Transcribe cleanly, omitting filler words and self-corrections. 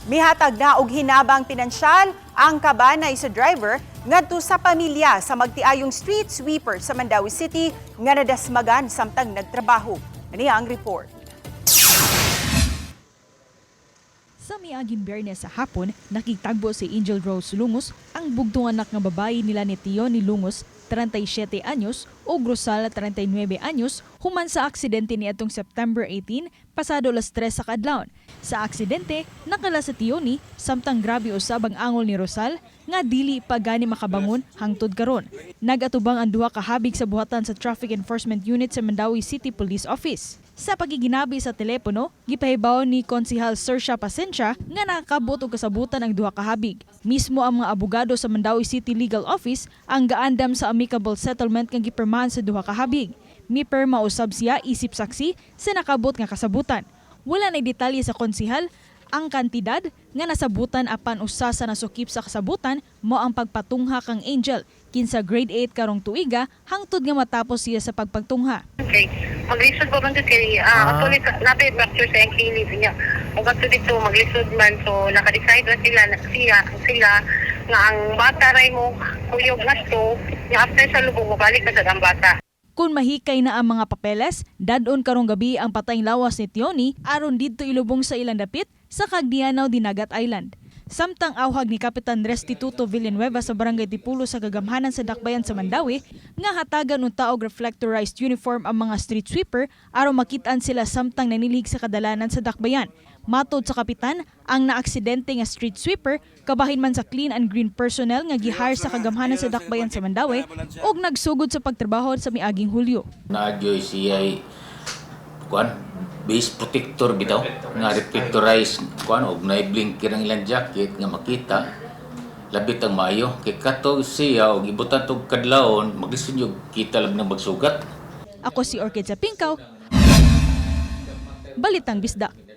Mihatag na og hinabang pinansyal ang kabanay sa driver ngadto sa pamilya sa magtiayong street sweeper sa Mandaue City nga nadasmagan samtang nagtrabaho. Ani ang report. Sa miaging Biyernes sa hapon, nakitagbo si Angel Rose Lungos, ang bugtong anak nga babae nila ni Tioni Lungos, 37 anyos, ug Rosal, 39 anyos, human sa aksidente niadtong September 18, pasado alas 3 sa kadlawon. Sa aksidente, nakala sa Tioni, samtang grabe usab ang angol ni Rosal, nga dili pa gani makabangon hangtod karon. Nagatubang ang duha ka habig sa buhatan sa Traffic Enforcement Unit sa Mandaue City Police Office. Sa pagiginabi sa telepono, gipahibaw ni Konsihal Saoirse Paciencia nga nakakabot og kasabutan ang duha ka habig. Mismo ang mga abogado sa Mandaue City Legal Office ang gaandam sa amicable settlement nga gipirmahan sa duha ka habig. Mipirma usab siya isip saksi sa nakabot nga kasabutan. Wala na detalye sa konsihal ang kantidad nga nasabutan, apan usa sa nasukip sa kasabutan mao ang pagpatungha kang Angel, kinsa grade 8 karong tuiga, hangtod nga matapos siya sa pagpagtungha. Okay. Maglisod ba man to kay actually nabi fracture sa iyang kilid niya. Ug adto dito maglisod man, so naka-decide na sila na siya sila nga ang bata ray mo kuyog ngadto nga after sa lubong mobalik na sad ang bata. Kung mahikay na ang mga papeles, dadon karong gabi ang patayng lawas ni Tioni aron didto ilubong sa ilang dapit sa Cagdianao, Dinagat Island. Samtang awhag ni Kapitan Restituto Villanueva sa Barangay Tipulo sa kagamhanan sa Dakbayan sa Mandaue nga hatagan unta og reflectorized uniform ang mga street sweeper aron makitaan sila samtang nanilhig sa kadalanan sa Dakbayan. Matod sa kapitan, ang naaksidente nga street sweeper kabahin man sa clean and green personnel nga gihire sa kagamhanan sa Dakbayan sa Mandaue ug nagsugod sa pagtrabaho sa miaging Hulyo. Naadyoy siya kuan base protector bitaw nga reflectorized kuan og naay blinker ang ilang jacket nga makita labit ang maayo kay kato siya og ibutan tog kadlawon maglisod yung kita labi ng magsugat. Ako si Orchid sa Pingkaw. Balitang Bisdak.